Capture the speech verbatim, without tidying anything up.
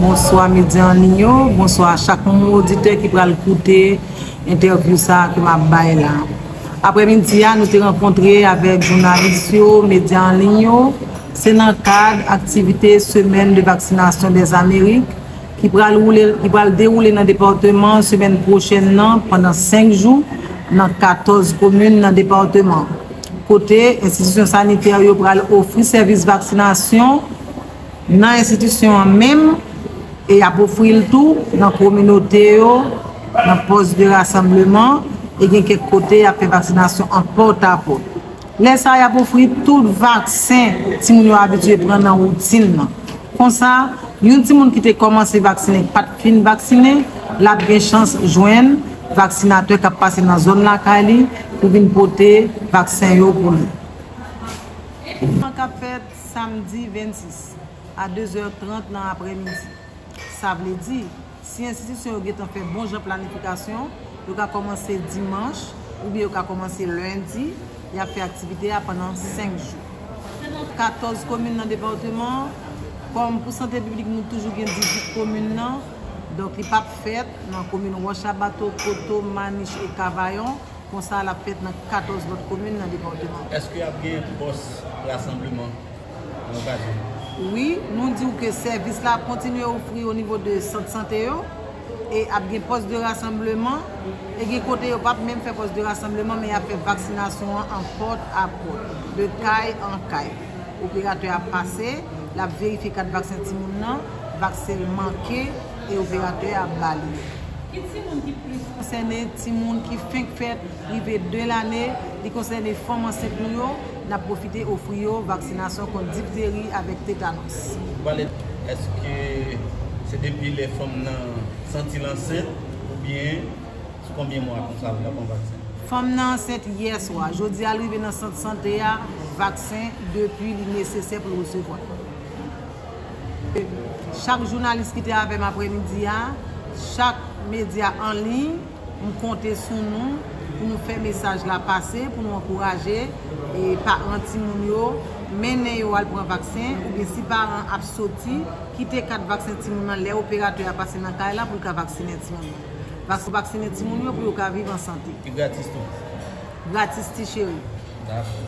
Bonswa medya an liy yo, bonswa chak moun oditè ki pral koute entèvyou sa a ke m ap bay la. Aprèmidi a, nou te rankontre avèk jounalis yo, medya an liy yo. Se nan kad aktivite Semaine de Vaccination des Amériques ki pral woule, ki pral dewoule nan depatman semèn pwochèn nan pandan senk jou nan katòz komin nan depatman. Kote enstitisyon sanitè yo pral ofri sèvis vaksinasyon nan enstitisyon an menm, e y ap ofri l tou nan kominote yo, nan pòs de rasanbleman, e gen kèk kote y ap fè vaksinasyon an pòt a pòt. Lè sa a, y ap ofri tout vaksen timoun yo abitye pran nan woutin nan. Konsa, yon timoun ki te kòmanse vaksinen, k pa t fin vaksinen, l ap gen chans jwenn vaksinatè k ap pase nan zòn lakay li pou vin pote vaksen yo pou li. K ap fèt samdi vennsis a de zè trant nan aprèmidi. Sa vle di, si enstitisyon yo gentan fè bon jan planifikasyon, yo ka kòmanse dimanch oubyen yo ka kòmanse lendi, y ap fè aktivite a pandan senk jou. Katòz komin nan depatman an, kòm pou sante piblik nou toujou gen dizuit komin nan, donk li p ap fèt nan komin Wòch a Bato, Koto, Manich e Kavayon. Konsa l ap fèt nan katòz lòt komin nan depatman. Èske ap gen pòs rasanbleman nan okazyon? Wi, nou di w ke sèvis la ap kontinye ofri o nivo de sant sante yo, e ap gen pòs de rasanbleman, e gen kote yo p ap menm fè pòs de rasanbleman, men y ap fè vaksinasyon an an pòt a pòt, de kay an kay. Operatè a ap pase, l ap verifye kat vaksen timoun nan, vaksen l manke, e operatè a ap ba li. Ki timoun ki plis konsène? Timoun ki fenk fèt, rive de lane, li konsène fanm ansent nou yo, n ap pwofite ofri yo vaksinasyon kont difteri avèk tetanòs. Ou pale, èske se depi lè fanm nan santi l ansent, oubyen sou konbyen mwa konsa l ka pran vaksen? Fanm nan ansent yè swa, jodi a l rive nan sant sante a, vaksen depi li nesesè pou l resevwa. Chak jounalis ki te avè m aprèmidi a, chak medya an liy, m konte sou nou pou nou fè mesaj la pase, pou nou ankouraje, e, paran timoun yo, mennen yo al pran vaksen, oubyen si paran ap soti, kite kat vaksen timoun nan lè operatè a pase nan kay la pou l ka vaksinen timoun nan. Vak-, vaksinen timoun yo pou yo ka viv an sante. Li gratis tou? Gratis, ti cheri. Dakò.